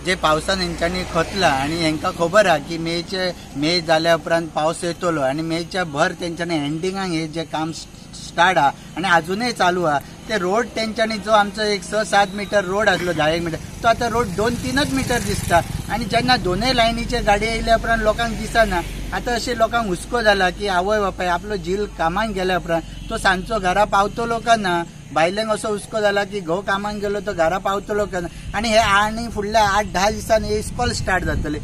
जे पावसान हेंच्यांनी खतला आनी हेंकां खबर आहा की मे जाल्या उपरांत पावस येतलो आनी मेच्या भर तेंच्यांनी एंडिंगाक हे जे काम स्टार्ट आहा आनी अजूनय चालू आहा. ते रोड तेंच्यांनी जो आमचो एक 6-7 मिटर रोड आसलो 10 मिटर तो आतां रोड 2-3 मिटर दिसता आनी जेन्ना दोनय लायनीचे गाडी येयल्या उपरांत लोकांक दिसना. आतां अशें लोकांक हुस्को जाला की आवय बापाय आपलो झील कामाक गेल्या उपरांत तो सांजचो घरा पावतलो काय ना. बायलेंक असो हुस्को जाला की घोव कामाक गेलो तो घरा पावतलो काय ना. आनी हे आनी फुडल्या 8-10 दिसांनी हे इस्कॉल स्टार्ट जातले.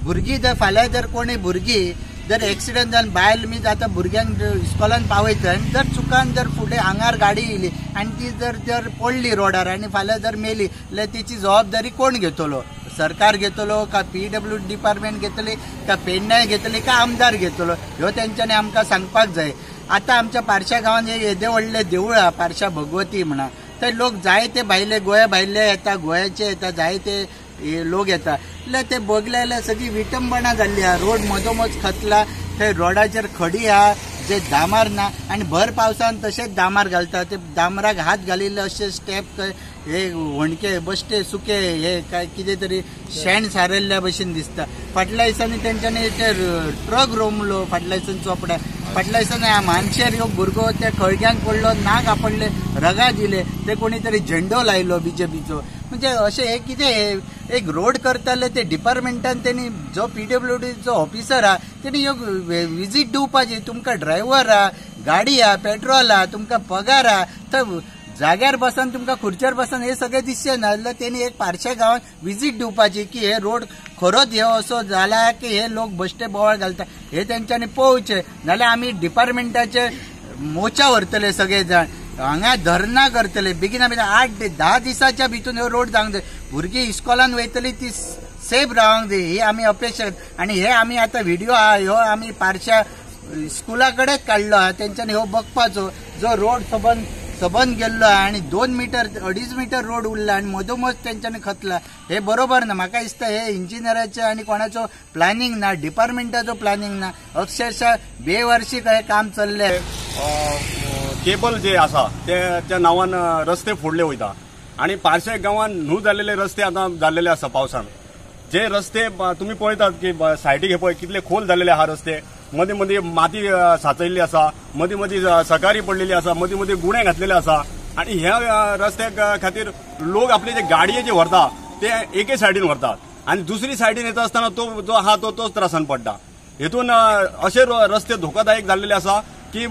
भुरगीं जर फाल्यां जर कोणी भुरगीं जर एक्सिडंट जावन बायल मीज आतां भुरग्यांक इस्कॉलान पावयता आनी जर चुकान जर फुडें आंगार गाडी येयली आनी ती जर जर पडली रोडार आनी फाल्यां जर मेली जाल्यार तिची जबाबदारी कोण घेतलो? सरकार घेतलो का PW department घेतली का पेडण्या घेतली का आमदार घेतलो? ह्यो तेंच्यांनी आमकां सांगपाक जाय. आतां आमच्या पारशा गांवांत एक येदें व्हडलें देवूळ आहा पारशा भगवती म्हणा, थंय लोक जायते भायले गोंया भायले येता, गोंयाचे येता, जायते लोक येता. जाल्यार ते बगले जाल्यार सगळी विटंबणा जाल्ली आहा. रोड मदोमद खतला, थंय रोडाचेर खडी आहा जे दामार ना आनी भर पावसान तशेंच दामार घालता. ते दामराक हात घालिल्ले अशे स्टेप हे होणके बश्टे सुके हे काय कितें तरी शेण सारयल्ल्या भशेन दिसता. फाटल्या दिसांनी तेंच्यांनी ते ट्रक रोमलो फाटल्या दिसान चोपड्या. फाटल्या दिसांनी मानशेर ह्यो भुरगो त्या खळग्यान पडलो, नाक आपडले, रगा दिले, ते कोणी तरी झेंडो लायलो बीजेपीचो. म्हणजे अशें हे कितें एक रोड करताले ते डिपार्टमेंटान तेणी जो PWDचो ऑफिसर आहा तेणी ह्यो विजीट दिवपाची. तुमकां ड्रायव्हर आहा, गाडी आहा, पेट्रोल आहा, तुमकां पगार आहा, तर जाग्यार बसान तुमकां खुर्चेर बसान हे सगळें दिसचें ना जाल्यार तेणी एक पारशा गांवांत विजीट दिवपाची की हे रोड खरोच हे असो जाला की हे लोक बश्टे बोवाळ घालता हे तेंच्यांनी पळोवचें. नाल्यार आमी डिपार्टमेंटाचे मोचा व्हरतले सगळे जाण, हांगा धरणां करतले बेगिना बेगीन 8-10 दिसाच्या भितून ह्यो रोड जावंक जाय. भुरगीं इस्कॉलान वयतली ती सेफ रावंक जाय ही आमी अपेक्षा. आनी हे आमी आतां व्हिडियो आहा ह्यो आमी पारशा स्कुला कडेन काडलो आहा तेंच्यांनी ह्यो बघपाचो जो रोड सबंद गेल्लो आहा आनी 2 मिटर 2.5 मिटर रोड उरला आनी मदोमद तेंच्यांनी खतला हे बरोबर ना. म्हाका दिसता हे इंजिनियराचें आनी कोणाचो प्लॅनिंग ना, डिपार्टमेंटाचो प्लॅनिंग ना. अक्षरशः बेवारशीक हें काम चल्लें. केबल जे आसा त्या नांवान रस्ते फोडले वयता आनी पारशे गांवान न्हू जाल्लेले रस्ते आतां जाल्लेले आसा पावसान. जे रस्ते तुमी पळयतात की सायडीक हे पळय कितले खोल जाल्लेले आहा रस्ते, मदीं मदीं माती साचयल्ली आसा, मदीं मदीं सकारी पडलेली आसा, मदीं मदीं गुणे घातलेले आसा. आनी ह्या रस्त्या खातीर लोक आपले जे गाडये जे व्हरता ते एके सायडीन व्हरतात आनी दुसरी सायडीन येता आसतना तो जो आहा तो तोच त्रासान पडटा. हेतून अशे रस्ते धोकादायक जाल्लेले आसा की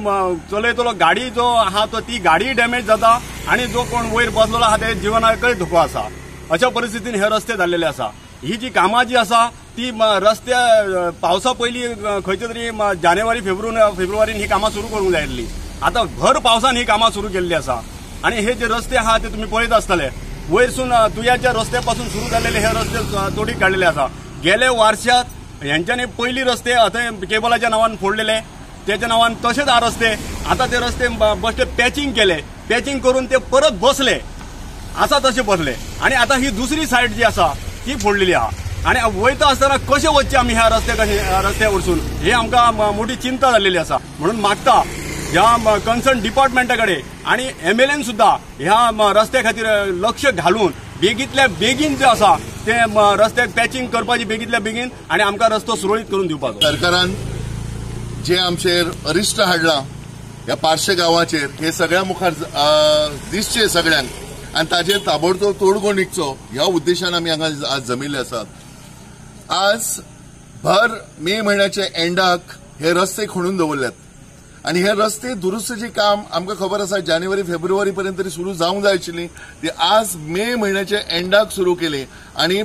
चलयतलो गाडी जो आहा तो ती गाडी डॅमेज जाता आनी जो कोण वयर बसलेलो आहा ते जिवनाकय धोको आसा. अशा परिस्थितीन हे रस्ते जाल्लेले आसा. ही जी कामां जी आसा ती रस्ते पावसा पयलीं खंयचे तरी जानेवारी फेब्रुवारीन ही कामां सुरू करूंक जाय आसली. आतां भर पावसान ही कामां सुरू केल्ली आसा आनी हे जे रस्ते आहा ते तुमी पळयत आसतले वयरसून तुयाच्या रस्त्या पासून सुरू जाल्लेले हे रस्ते तोडीक काडलेले आसा. गेले वर्षात हेंच्यांनी पयलीं रस्ते आतां केबलाच्या नांवान फोडलेले, तेच्या नांवान तशेंच आ रस्ते आतां ते रस्ते बश्टे पॅचिंग केले, पॅचिंग करून ते परत बसले आसा तशे बसले आनी आतां ही दुसरी सायड जी आसा ती फोडलेली आहा. आनी वयता आसतना कशें वचचें आमी ह्या रस्त्या वरसून हे आमकां मोठी चिंता जाल्लेली आसा. म्हणून मागता ह्या कन्सर्न डिपार्टमेंटा कडेन आनी MLAन सुद्दां ह्या रस्त्या खातीर लक्ष घालून बेगींतल्या बेगीन जे आसा ते रस्त्याक पॅचिंग करपाची बेगींतल्या बेगीन आनी आमकां रस्तो सुरळीत करून दिवपाचो. सरकारान जे आमचेर अरिश्ट हाडलां ह्या पारशे गांवाचेर हे सगळ्या मुखार दिसचें सगळ्यांक आनी ताचेर ताबडतोब तोडगो निघचो ह्या उद्देशान आमी हांगा आज जमिल्ले आसात. आज भर मे म्हयन्याच्या एंडाक हे रस्ते खणून दवरल्यात आनी हे रस्ते दुरुस्तीचें काम आमकां खबर आसा जानेवारी फेब्रुवारी पर्यंत तरी सुरू जावंक जाय आशिल्ली, ती आज मे म्हयन्याच्या एंडाक सुरू केली. आनी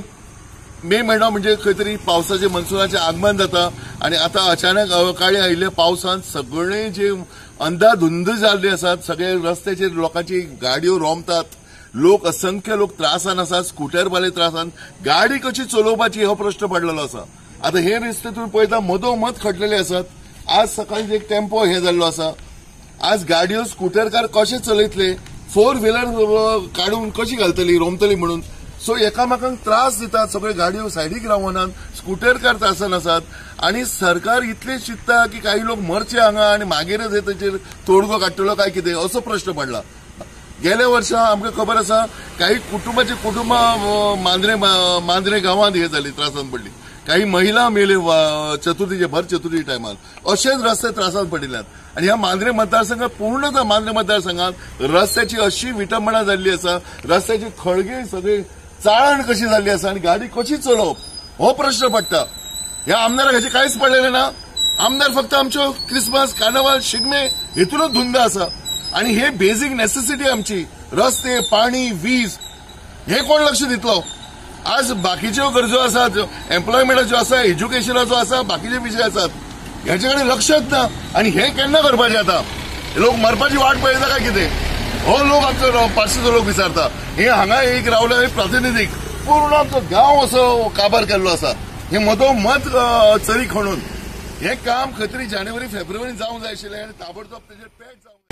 मे म्हयनो म्हणजे खंय तरी पावसाचें मनसुनाचें आगमन जाता आनी आतां अचानक अवकाळी आयिल्ल्या पावसान सगळे जे अंधाधुंद जाल्ले आसात, सगळे रस्त्याचेर लोकांची गाडयो रोमतात, लोक असंख्य लोक त्रासान आसात, स्कुटरवाले त्रासान, गाडी कशी चलोवपाची हो प्रश्न पडलेलो आसा. आतां हे रस्ते तुमी पळयता मदोमद खडलेले आसात. आज सकाळी एक टेम्पो हे जाल्लो आसा. आज गाडयो स्कुटरकार कशे चलयतले, 4 व्हिलर काडून कशी घालतली रोमतली म्हणून. सो एकामेकांक त्रास दितात, सगळे गाडयो सायडीक रावनात, स्कुटरकार त्रासान आसात. आनी सरकार इतलें चिंतता की काही लोक मरचे हांगा आनी मागीरच हे तेचेर तोडगो काडटलो काय कितें असो प्रश्न पडला. गेल्या वर्सा आमकां खबर आसा काही कुटुंबाची कुटुंबां मांद्रे गांवांत हे जाली, त्रासान पडली. काही महिला मेले चतुर्थीचे भर चतुर्थी टायमार. अशेच रस्ते त्रासात पडिल्ल्यात. आनी ह्या मांद्रे मतदारसंघात पूर्णतः मांद्रे मतदारसंघात रस्त्याची अशी विटंबना जाल्ली आसा, रस्त्याची खळगे सगळी चाळण कशी जाल्ली आसा आनी गाडी कशी चलोवप हो प्रश्न पडटा. ह्या आमदाराक हाचें कांयच पडलेलें ना. आमदार फक्त आमच्यो क्रिसमस, कार्नावाल, शिगमे हेतूनच धुंद आसा. आनी हे बेजीक नेसेसिटी आमची रस्ते, पाणी, वीज हे कोण लक्ष दितलो? आज बाकीच्यो गरजो आसात, एम्प्लॉयमेंटाच्यो आसा, एज्युकेशनाचो आसा, बाकीचे विशय आसात, हेचे कडेन लक्षच ना. आनी हे केन्ना करपाचें? आतां लोक मरपाची वाट पळयता काय कितें? हो लोक आमचो पार्सेचो लोक विचारता. हे हांगा एक रावले प्रतिनिधीक पूर्ण आमचो गांव असो काबार केल्लो आसा. हे मदोमद चरी खणून हे काम खंय तरी जानेवारी फेब्रुवारी जावंक जाय आशिल्लें आनी ताबडतोब तेजेर पेट जावंक जाय.